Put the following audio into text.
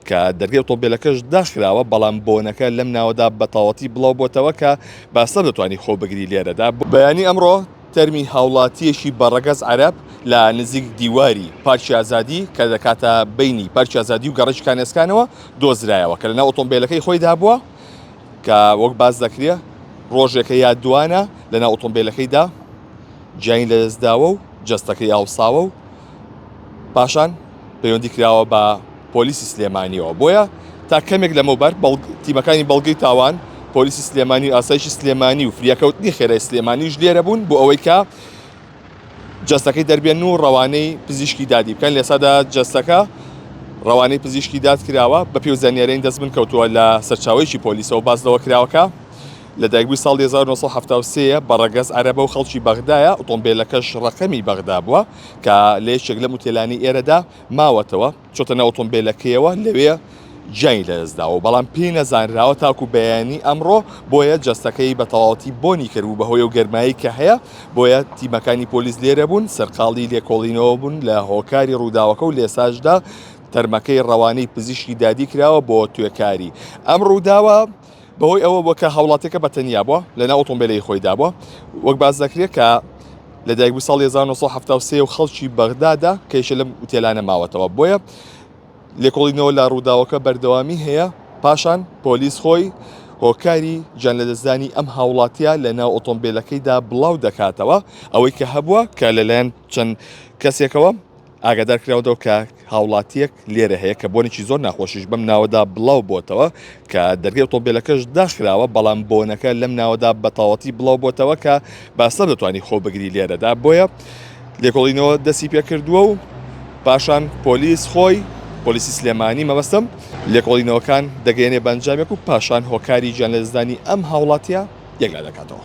کە دەرگەی ئۆتۆمبێلەکەش داخراوە، بەڵام بۆنەکە لەم ناوەدا بە تەواوەتی بڵاو بۆتەوە کە باسەم دەتوانی خۆ بگری لێرەدا. بەیانی ئەمڕۆ تەرمی هاوڵاتییەکی بە ڕەگەز عەرەب لە نزیک دیواری پارکی ئازادی کە دەکاتە بەینی پارکی ئازادی و گەڕەکی کانێسکانەوە دۆزرایەوە کە لەناو ئۆتۆمبێلەکەی خۆیدا بووە کە وەک باس دەکرێ ڕۆژێکە یا دوانە لەناو ئۆتۆمبێلەکەیدا گیانی لەدەستداوە و جەستەکەی ئاوساوە و پاشان پەیوەندی کراوە بە پۆلیسی سلێمانیەوە بۆیە تا کەمێک لەمەوبەر تیمەکانی بەڵگەی تاوان پۆلیسی سلێمانی و ئاسایشی سلێمانی و فریاکەوتنی خێرای سلێمانیش لێرە بوون بۆ ئەوەی کە جەستەکەی دەربێن و ڕەوانەی پزیشکی دادی بکەن لێسادا جەستەکە ڕەوانەی پزیشکی داد کراوە بە پێ و زانیارین دەست من کەوتووە لە سەرچاوەیەکی پۆلیسەوە باس لەوە کراوەکە لەدایکبووی ساڵی 1970 بە ڕەگەز عەرەبە و خەڵکی بەغدایە ئۆتۆمبیلەکەش ڕەقەمی بەغدا بووە کە لە یەکێک لەم ئوتێلانی ئێرەدا ماوەتەوە چۆتە ناو ئۆتۆمبیلەکەیەوە لەوێ گیانی لەدەستداوە بەڵام پێی نەزانراوە تاکو بەیانی ئەمڕۆ بۆیە جەستەکەی بە تەواوەتی بۆنی کردبوو بەهۆی ئەو گەرمایی کە هەیە بۆیە تیمەکانی پۆلیس لێرە بوون سەرقاڵی لێکۆڵینەوە بوون لە هۆکاری ڕووداوەکە و لێساژدا تەرمەکەی ڕەوانەی پزیشکی دادی کراوە بۆ توێکاری ئەم ڕووداوە بەهۆی ئەوە بووە کە هاوڵاتیەکە بە تەنیا بووە لەناو ئۆتۆمبیلەی خۆیدا بووە وەک باس دەکرێت کە لەدایکبووی ساڵی 1973 و خەڵکی بەغدادا کە یەکێ لەم ئوتێلانە ماوەتەوە بۆیە لێکۆڵینەوە لە ڕووداوەکە بەردەوامی هەیە پاشان پۆلیس خۆی هۆکاری گیانلەدەستدانی ئەم هاوڵاتیە لە ناو ئۆتۆمبیلەکەیدا بڵاو دەکاتەوە ئەوەی کە هەبووە کە لەلایەن چەند کەسێکەوە ئاگادار کراوەتەوە کە هاوڵاتییەک لێرە هەیە کە بۆنێکی زۆر ناخۆشیش بەم ناوەدا بڵاو بۆتەوە کە دەرگەی ئۆتۆمبیلەکەش داخراوە بەڵام بۆنەکە لەم ناوەدا بە تەواوەتی بڵاو بۆتەوە کە باسەم دەتوانی خۆ بگری لێرەدا بۆیە لێکۆڵینەوە دەستی پێکردووە و پاشان پۆلیس خۆی پۆلیسی سلێمانی مەبەستم لێکۆڵینەوەکان دەگەیەنێ بە ئەنجامێک و پاشان هۆکاری گیانلەدەستدانی ئەم هاوڵاتیە یەکلا دەکاتەوە.